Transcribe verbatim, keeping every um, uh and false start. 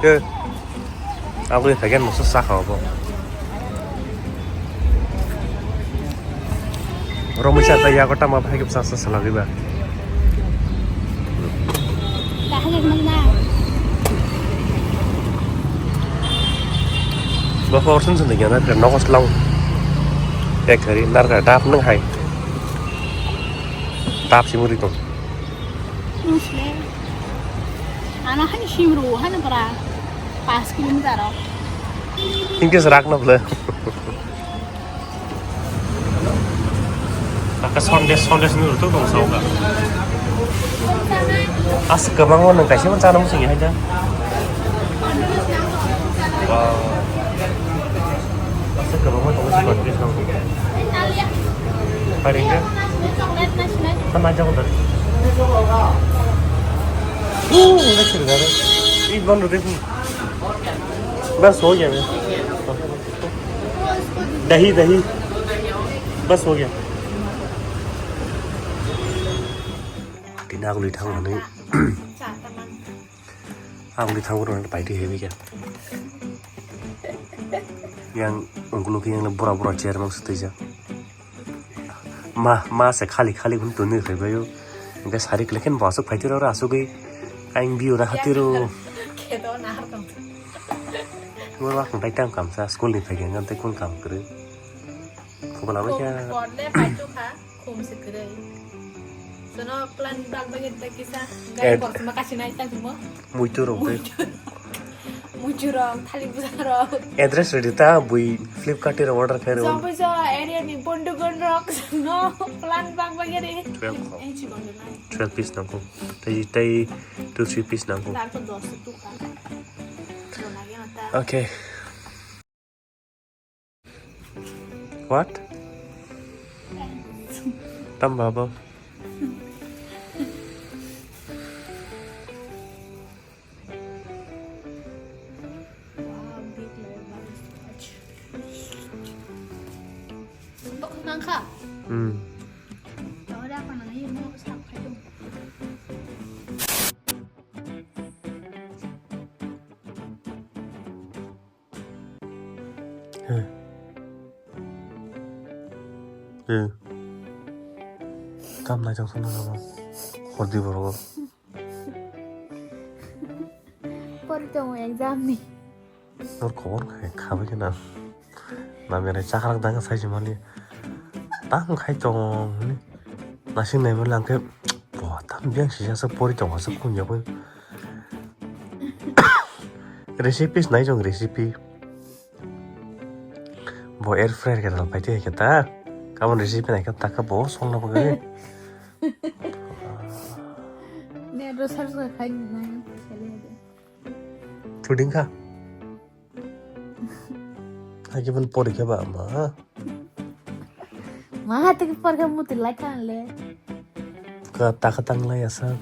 Aboni phaikhe masa sakha obo. Romwi sa ta yago tamo phaikhe bwsa sa salagwi ba. Bapa orson sendiri ya, na nogo selang. Ek hari narga dap nang hai. Dap si muri tong. Musle. Ana hani simru hani para pas kilometer o. Ingke serak na bole. Aka Sunday, Sunday sini rutuk dong sauka. As kebang mana kaisa mana chana musi hai da. Wow. As kebang mana tong si. Hari ini. Sama aja udah. Uh, udah cerita deh. Ih, bang udah deh. Bas ho gaya. Dahi, dahi. Bas ho gaya. Tini aguli thang mani. Aguli thang mani paiti heavy kya. Yang ungkulu ki yang bura bura chair mang sutui ja. Ma, ma se khali khali hun tuni khaibayo. Engke sari kle khen bosok phaitiro ra asugui. Aing biyo ra hatiro. Kedo nahar tong. Ngor wa khung tai tam kam sa school ni phai ngan tai kun kam kre. Khobala ba kya. Khum phaito kha, khum se kre. Sono plan bag bag ta kisa. Gai korsma kasi nai ta mo. Muitu rok tei. Muitu rok, thali buja rok. Address ready ta bui Flipkart tei order khairo. Jompo jo area ni bondogon rok no plan bag bag ri. Twelve ko. Eh, chi bondo nai. Twelve piece nangko. Tei, tei two three piece nangko. Dar ko dos tu ka. Rona ge mata. Okay. What? Tam babo. Hmm. He. He. Tam nai tong song nang. Hordi borok. Pori tongo exam ni. Nor khobor khai khabai khe na. Namya rai chakrak dang sai jemali. Tang khai tong ni. Nasing nai mali angke. Bo tam biang sisa sa pori tongo sa kunya bo. Recipe nai jong recipe. Bo air fryer ke dal paite ke ta. Kamu recipe nai ka ta ka bo song na bo ke. Ne ro sar sa khai nai. Chuding kha. Agi pun pori khe ba ma. Ma ha tik por khe muti lai khan le. Ka ta ka tang lai asa.